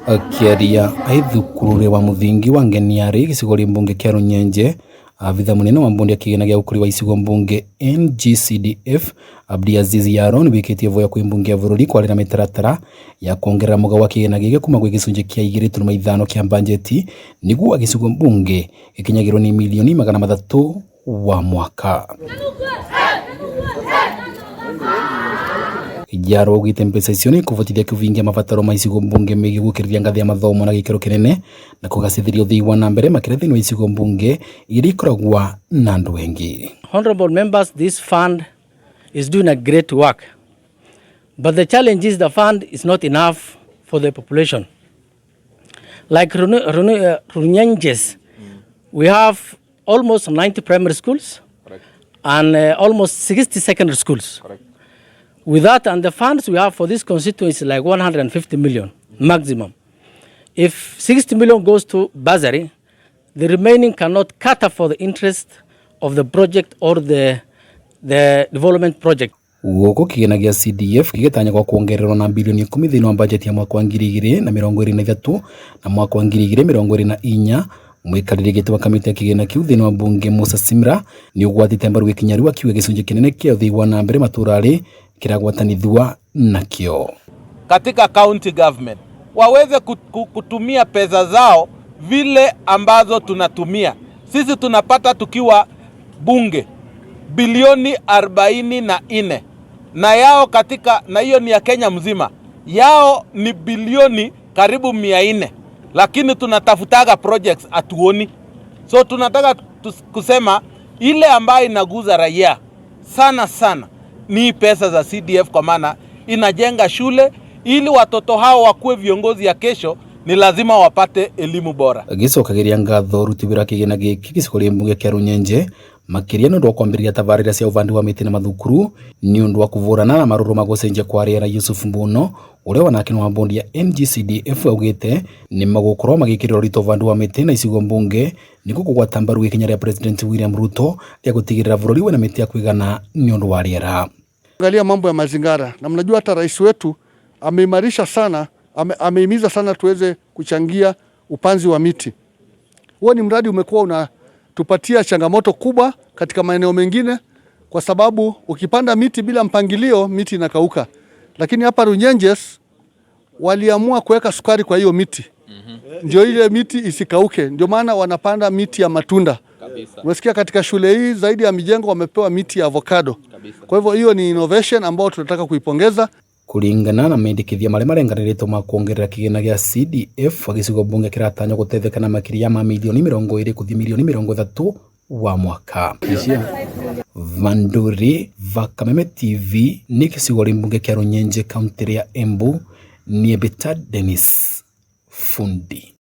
Akiaria ai thukuru wa muthingi wa Ngeniari gicigo ri mbunge kia Runyenje, abitha munene wa mbundi ya kigina gia ukuri wa icigo mbunge NGCDF Abdi Aziz Yaro ni wikitie voya kwi mbunge ya bururi kwarira mitaratara ya kuongerera mugao wa kigina giki kuma gwi gicunji kia 2.5 kia banjeti niguo gicigo mbunge gikinyagirwo ni milioni 300 wa mwaka. Jaro augite mbeca icio ni ikuvotithia kuvingia mabataro ma icigo mbunge megie gukiriria ngathi ya mathomo na gikiro kinene na kugacithiria uthii wa na mbere makiria thiini wa icigo mbunge iria ikoragwa na andu engi. Honorable members, this fund is doing a great work. But the challenge is the fund is not enough for the population. Like Runyenjes, we have almost 90 primary schools. Correct. And almost 60 secondary schools. Correct. With that, and the funds we have for this constituency like 150 million maximum. If 60 million goes to bursary, the remaining cannot cater for the interest of the project or the development project. Guku kigina gia CDF gigitanyagwo kuongererwo na bilioni 10 thiini wa bajeti ya mwaka wa 2023 na mwaka wa 2024. Mwikarĩri gĩtĩ wa kamĩtĩ ya kĩgĩna kĩu thĩinĩ wa mbunge Musa Simra nĩ ũgwatĩte mbaru gĩkinya rĩu akiuga gĩcunjĩ kĩnene kĩa ũthii wa na mbere matũra-rĩ kĩragwatanithua nakĩo. Katika county government waweze kutumia pesa zao vile ambazo tunatumia sisi. Tunapata tukiwa bunge bilioni 44 na yao katika, na hiyo ni ya Kenya mzima, yao ni bilioni karibu 400, lakini tunatafutaga projects hatuoni. So tunataka kusema ile ambayo inaguza raia sana sana ni pesa za CDF, kwa maana inajenga shule ili watoto hao wakuwe viongozi ya kesho, ni lazima wapate elimu bora. Gĩcokagiria ngatho ruti wĩra kĩgĩna gĩkĩ gĩcigo rĩ mbunge kĩa Runyenje makĩria nĩ ũndũ wa kwambĩrĩria tabarĩra cia ũbandi wa mĩtĩ na mathukuru nĩ ũndũ wa kũvũrana na marũrũ ma gũcenjia kwa rĩera. Yusuf Mbuno ũrĩa wanake wa bondi ya NGCDF augĩte nĩ magũkorwo magĩkĩrĩra ũritũ ũbandi wa mĩtĩ na icigo mbunge nĩguo kũgwata mbaru ikinya rĩa President William Ruto rĩa gũtigĩrĩra bũrũri wĩna mĩtĩ ya kũigana nĩ ũndũ wa rĩera. Angalia mambo ya mazingara, na mnajua hata rais wetu ameimarisha sana, amehimiza sana tuweze kuchangia upanzi wa miti. Huo ni mradi umekuwa unatupatia changamoto kubwa katika maeneo mengine, kwa sababu ukipanda miti bila mpangilio miti inakauka. Lakini hapa Runyenjes waliamua kuweka sukari kwa hiyo miti ndio ile miti isikauke, ndio maana wanapanda miti ya matunda. Umesikia katika shule hii zaidi ya mijengo wamepewa miti ya avocado. Kwa hivyo hiyo ni innovation ambayo tunataka kuipongeza. Kuringana na mendekithia maria marenganĩrĩtwo ma kuongerera kĩgĩna gĩa CDF gĩcigo mbunge kĩratanywo gũteithĩka na makĩria ma milioni 20 gũthiĩ milioni 30 wa mwaka. Vanduri va Kameme TV nĩ gĩcigo rĩ mbunge kĩa Runyenje kaunti ya Embu. Niĩ Bita Dennis Fundi.